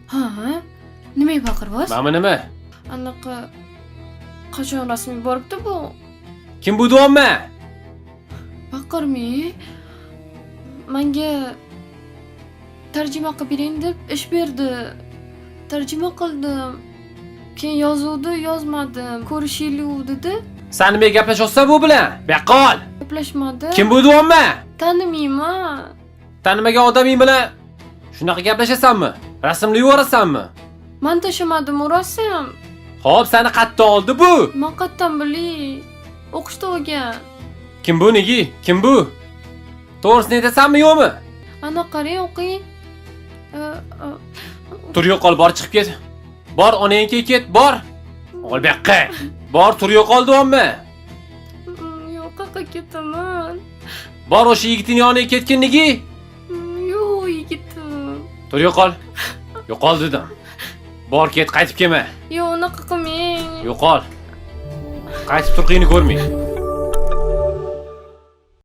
Ha, nimaga baqiryapsiz? Mana nima? Anaqa qachon rasm yuboribdi bu? Kim bu deyapman? Baqirmang. Menga tarjima qilib bering deb ish berdi. Tarjima qildim. Keyin yozuvdi, yozmadim. Ko'rishaylik dedi. San nimaga gaplashyapsan bu bilan? Bu yoqqa ol. Gaplashmadim. Kim bu deyapman? Tanimayman. Tanimagan odaming bilan shunaqa gaplashasanmi? Rasmli yuborasanmi? Man tashlamadim u rasm. Xo'p, sani qayerdan oldi bu? Man qayerdan bilay? O'qishda olgan. Kim bu negi? Kim bu? To'g'risini aytasanmi yo'qmi? Ana qarang, o'qing. Tur yo'qol, bor chiqib ket. Bor onangga ket, bor. Ol bu yoqqa. Bor tur yo'qol deyapman. Yo'q, qayerga ketaman? Bor o'sha yigitning yoniga ketgin negi? Yo'q, yigitim. Tur yo'qol. Yo'qol dedim. Bor ket, qaytib kelma. Yo'q, unaqa qilmang. Yo'qol. Qaytib turqingni ko'rmay.